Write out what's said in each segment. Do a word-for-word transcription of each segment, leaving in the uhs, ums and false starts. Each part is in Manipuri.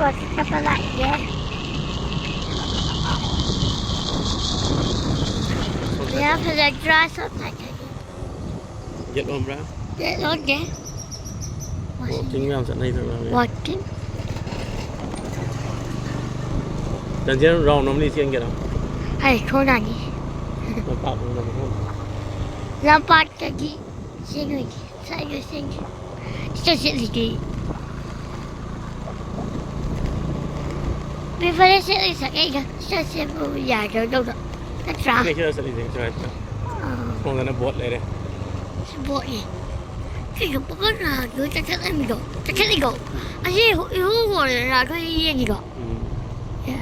ꯋꯥꯀꯤꯡ ꯆꯠꯄ ꯂꯥꯛꯏꯌꯦ꯫ ꯌꯥꯝ ꯐꯖꯗ꯭ꯔꯥ ꯁꯣꯝ ꯁꯥꯏꯗꯇꯗꯤ? ꯒꯦꯠ ꯂꯣꯟꯕ꯭ꯔꯥ? ꯒꯦꯠ ꯂꯣꯟꯗꯦ꯫ ꯋꯥꯀꯤꯡ ꯌꯥꯝ ꯆꯠꯅꯩꯗꯅ ꯃꯤ꯫ ꯋꯥꯀꯤꯡ꯫ ꯂꯝꯖꯦꯜ ꯔꯥꯎꯟ ꯑꯃꯅꯤ ꯆꯦꯟꯒꯦꯔꯣ? ꯑꯩ ꯈꯣꯡꯅꯅꯤ꯫ ꯂꯝꯄꯥꯛ ꯂꯣꯝꯗ ꯃꯐꯝ꯫ ꯂꯝꯄꯥꯛꯇꯗꯤ ꯆꯦꯟꯗꯣꯏꯅꯤ꯫ ꯁ꯭ꯋꯥꯏꯗ ꯆꯦꯟꯁꯤ꯫ ꯁꯤꯗ ꯆꯠꯂꯤꯗꯤ꯫ ꯃꯤ ꯐꯔꯦ ꯆꯠꯂꯤ ꯆꯠꯂꯤꯗ꯫ ꯁꯤꯗ ꯆꯦꯟꯕꯕꯨ ꯌꯥꯗꯧꯗꯧꯗ꯫ ꯅꯠꯇ꯭ꯔꯥ? ꯑꯩꯈꯣꯏ ꯁꯤꯗ ꯆꯠꯂꯤꯁꯦ ꯁ꯭ꯋꯥꯏꯗ꯫ ꯑꯥ꯫ ꯁꯣꯝꯗꯅ ꯕꯣꯠ ꯂꯩꯔꯦ꯫ ꯁꯤ ꯕꯣꯠꯅꯤ꯫ ꯁꯤꯁꯨ ꯄꯨꯡꯀꯟ ꯉꯥꯟꯗꯣꯏ ꯆꯠꯊꯠꯂꯝꯃꯤꯗꯣ꯫ ꯆꯠꯊꯠꯂꯤꯗꯣ꯫ ꯑꯁꯤ ꯏꯍꯨ ꯍꯨꯔꯦꯅ ꯑꯩꯈꯣꯏ ꯌꯦꯡꯉꯤꯗꯣ꯫ ꯎꯝ꯫ ꯑꯦ꯫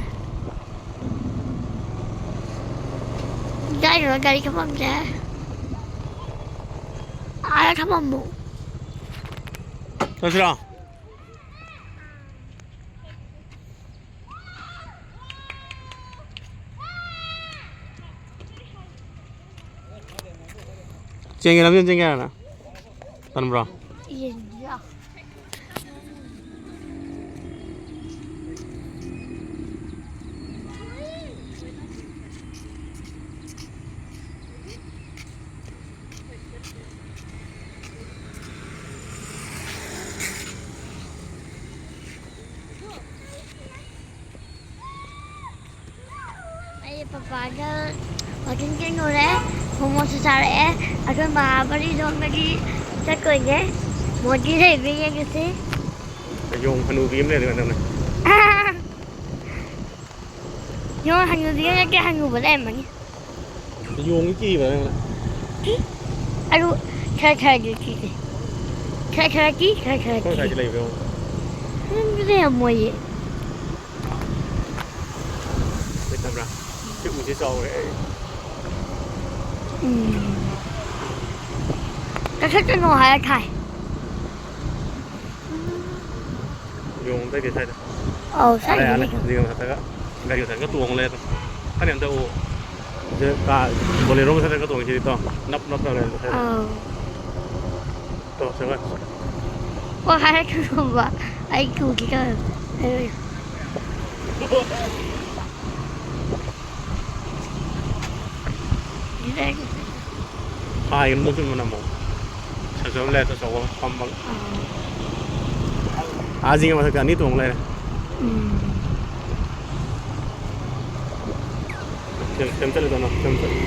ꯀꯥꯏꯗꯅꯣ ꯒꯥꯔꯤ ꯈꯥꯝꯐꯝꯁꯦ? ꯑꯥꯗ ꯈꯥꯝꯃꯝꯃꯣ꯫ ꯆꯠꯁꯤꯔꯣ? ꯆꯦꯟꯒꯦ, ꯂꯝꯖꯦꯟ ꯆꯦꯟꯒꯦ ꯍꯥꯏꯔꯣ ꯅꯪ? ꯇꯟꯕ꯭ꯔꯣ? ꯌꯦꯟꯁꯤꯔꯣ? ꯑꯩ ꯄꯄꯥꯒ ꯋꯥꯀꯤꯡ ꯆꯦꯟꯂꯨꯔꯦ, ꯃꯣꯃꯣꯁꯨ ꯆꯥꯔꯛꯑꯦ, ꯑꯩꯈꯣꯏ ꯃꯍꯥꯕꯂꯤ ꯂꯣꯝꯗꯒꯤ ꯆꯠꯇꯣꯏꯅꯦ, ꯃꯣꯗꯤ ꯂꯩꯕ꯭ꯔꯥ ꯌꯦꯡꯉꯨꯁꯤ꯫ ꯌꯣꯡ ꯍꯅꯨꯕꯤ ꯑꯃ ꯂꯩꯔꯦ ꯅꯪꯅ꯫ ꯌꯣꯡ ꯍꯅꯨꯕꯤ ꯑꯃ ꯅꯠꯇꯦ, ꯍꯅꯨꯕ ꯂꯩꯔꯝꯃꯅꯤ꯫ ꯌꯣꯡꯉꯤ ꯀꯤꯕ꯭ꯔꯥ ꯅꯪꯅ? ꯑꯗꯨ ꯈꯔ ꯈꯔꯗꯤ ꯀꯤꯗꯦ꯫ ꯈꯔ ꯈꯔꯗꯤ, ꯈꯔ ꯈꯔꯗꯤ꯫ ꯑꯩꯈꯣꯏ ꯁ꯭ꯋꯥꯏꯗ ꯂꯩꯕ꯭ꯔꯥ ꯌꯦꯡꯉꯣ꯫ ꯈꯪꯗꯦ, ꯃꯣꯏꯁꯦ꯫ ꯂꯩꯇꯕ꯭ꯔꯥ? ꯄꯤꯛ ꯎꯁꯦ ꯆꯥꯎꯔꯦ꯫ ꯎꯝ꯫ ꯀꯛꯊꯠꯀꯅꯣ ꯍꯥꯏꯔ ꯊꯥꯏ꯫ ꯌꯣꯡ ꯑꯝꯇ ꯂꯩꯇꯦ ꯁ꯭ꯋꯥꯏꯗ꯫ ꯑꯧ, ꯑꯥ, ꯂꯩ, ꯑꯥ, ꯁ꯭ꯋꯥꯏꯗꯗꯤ ꯂꯩ꯫ ꯂꯩꯇꯦ꯫ ꯖꯤꯡꯒ ꯃꯊꯛꯇꯒ ꯒꯥꯔꯤ ꯃꯊꯛꯇꯒ ꯇꯣꯡꯉ ꯂꯩ ꯑꯗꯣ꯫ ꯈꯔ ꯑꯝꯇ ꯎ꯫ ꯁꯤꯗ ꯀꯥ ꯕꯣꯂꯦꯔꯣ ꯃꯊꯛꯇꯒ ꯇꯣꯡꯉꯤꯁꯤꯗꯤ ꯇꯣ꯫ ꯅꯞ ꯅꯞ ꯇꯧꯔꯦ ꯃꯊꯛꯇ꯫ ꯑꯧ꯫ ꯇꯣ, ꯆꯪꯉꯛ꯫ ꯑꯣ, ꯍꯥꯏꯔꯛꯀꯅꯣꯕ꯫ ꯑꯩ ꯇꯨꯒꯦ ꯇꯧꯋꯦꯕ꯫ ꯍꯥꯏꯒꯅꯨ ꯆꯨꯝꯅ ꯅꯝꯃꯣ꯫ ꯁꯥꯖꯕ ꯂꯩꯔꯦ ꯑꯆꯧꯕ ꯑꯃ ꯐꯝꯃꯒ꯫ ꯑꯥ, ꯖꯤꯡꯒ ꯃꯊꯛꯇ ꯑꯅꯤ ꯇꯣꯡ ꯂꯩꯔꯦ꯫ ꯎꯝ꯫ ꯁꯦꯝ-, ꯁꯦꯝ ꯆꯠꯂꯦ ꯇꯅꯣ, ꯁꯦꯝ ꯆꯠꯂꯦ꯫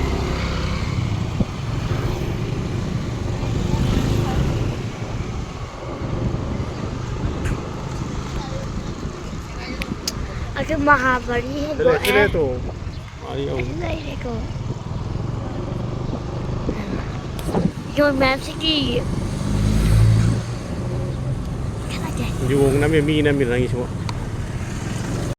ꯑꯗꯨ ꯃꯍꯥꯕꯂꯤ ꯆꯠꯂꯦ, ꯍꯦꯟꯗꯣꯛꯑꯦ꯫ ꯆꯠꯂꯦ ꯇꯣ꯫ ꯑꯩ ꯑꯃꯨꯛ ꯂꯩꯔꯦꯀꯣ꯫ ꯌꯣꯡ ꯃꯌꯥꯝꯁꯤꯒꯤ ꯀꯅꯥꯒꯤ? ꯌꯣꯡ ꯅꯝꯃꯤ, ꯃꯤ ꯅꯝꯃꯤ ꯅꯪꯒꯤꯁꯤꯕꯣ꯫